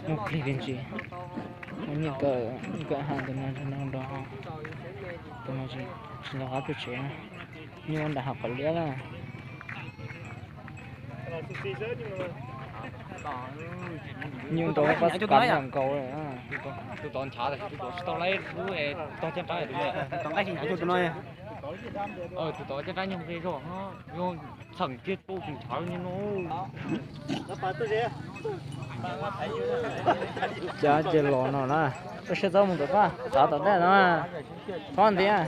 Muaj plig li ntsis, muaj nyiaj kawm ha tus no no nrog, tus no tsis los qab tuaj tsev, nyuj nram hav qhov liab na. Nyuj nrau pab kav nkaus. Tus tod nchav tab sis tus tod tsis tau laib lub tog caj nrab tus no. Tus tod caj nrab nyuag nqi zog, yog txheem kiag tus nchav li no. Cas ces los no na, koj siab txob mus tom koj, txav tom ntej no, txhob ntiag.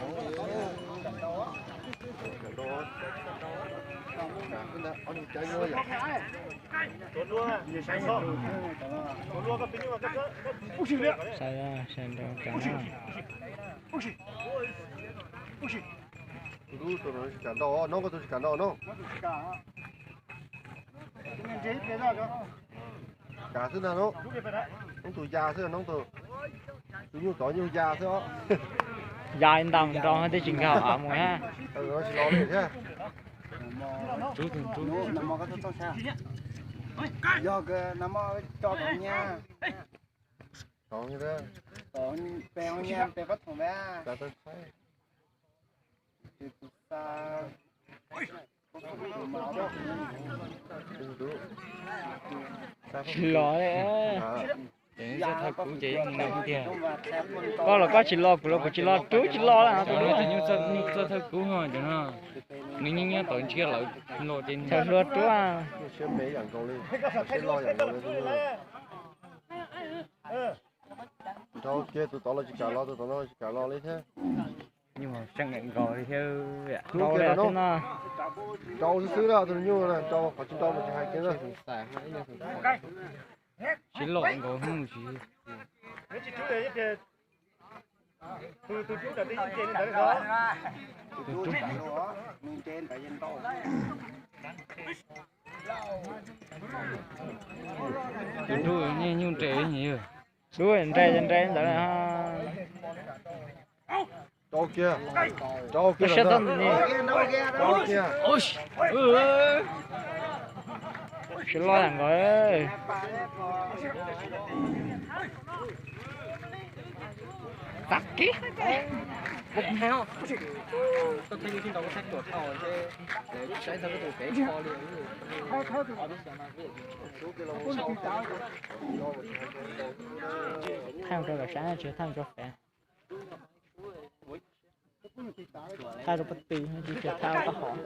Sai sai nrau cas na. Tus no tsis kam nrau, no koj tus tsis kam nrau no. Kam xwb ntag no. Noob tus ya xwb, noob tus, tus nyuj tod nyuj ya xwb os. Ya ntau nrau twb tsis nkag av mus thiab. Tsis los li thiab. Yog nag hmo coj nyiaj, pe nyiaj pe pab thoom ve. Tsis los li. Ces txawj thawj kub ces yeej tiag. Koj los koj tsis los, kuv los kuv tsis los, rub tsis los lawm no tus hlub. Nyuj txawj thawj kub no ces no, nws nyiab nyiab tau ntshiab lawm los ces ntshai hlua rub. Nrau kiag tus tod los tsis kam los, tus tod no los tsis kam los li thiab. Nyuj seem nkaus li thiab. Nrau xwb xwb na, tus nyuj na, nrau qhov tsis nrau mas tsis hais kiag na. Sib loj nkaus hnub sis. Tus ntsuj nyuj nres yog. Tus nres nres ntawd. Rau kiag, rau kiag, siab txob ntawm ni. Rau kiag. Sib loj yam nkaus. Txav kiag. Thaij rau lawv sab tsis thaij rau fev. Thaij rau pab tw, tsis thaij rau qab hov.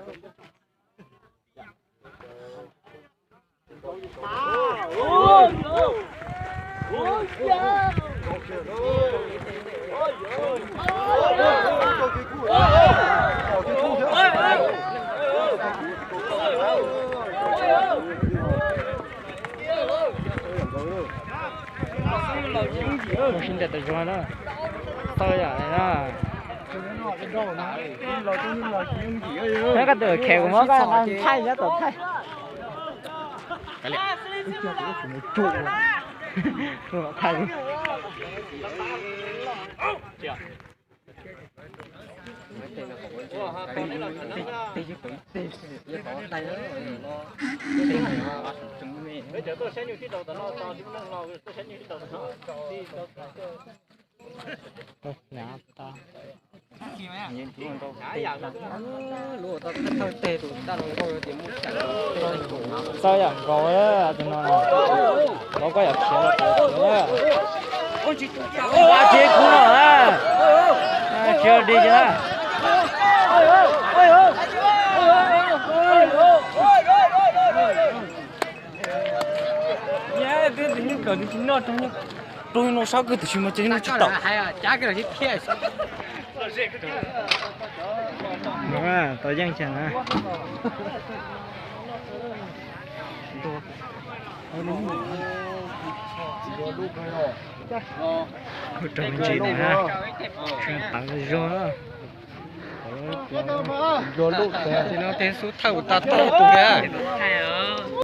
Mus sib ntes tas zog na. Tawj yam li na. Nyob koj tus khev kuv muab koj nqa thaij nyob tom thaij. Thaij. Txawj yam nkaus tus no, vauv koj yam khiav los khiav. Tsis kuv no na, tsis dig na. Twb tus nyuj kawm tus tsis noj rau, rau no sab kawg tus tsis mas ces no tsis tau. Tau yeej xyoo na. Kuv rau me ntsis na, tawv zog. Ces no tej xub thawj tas tag tus kiag.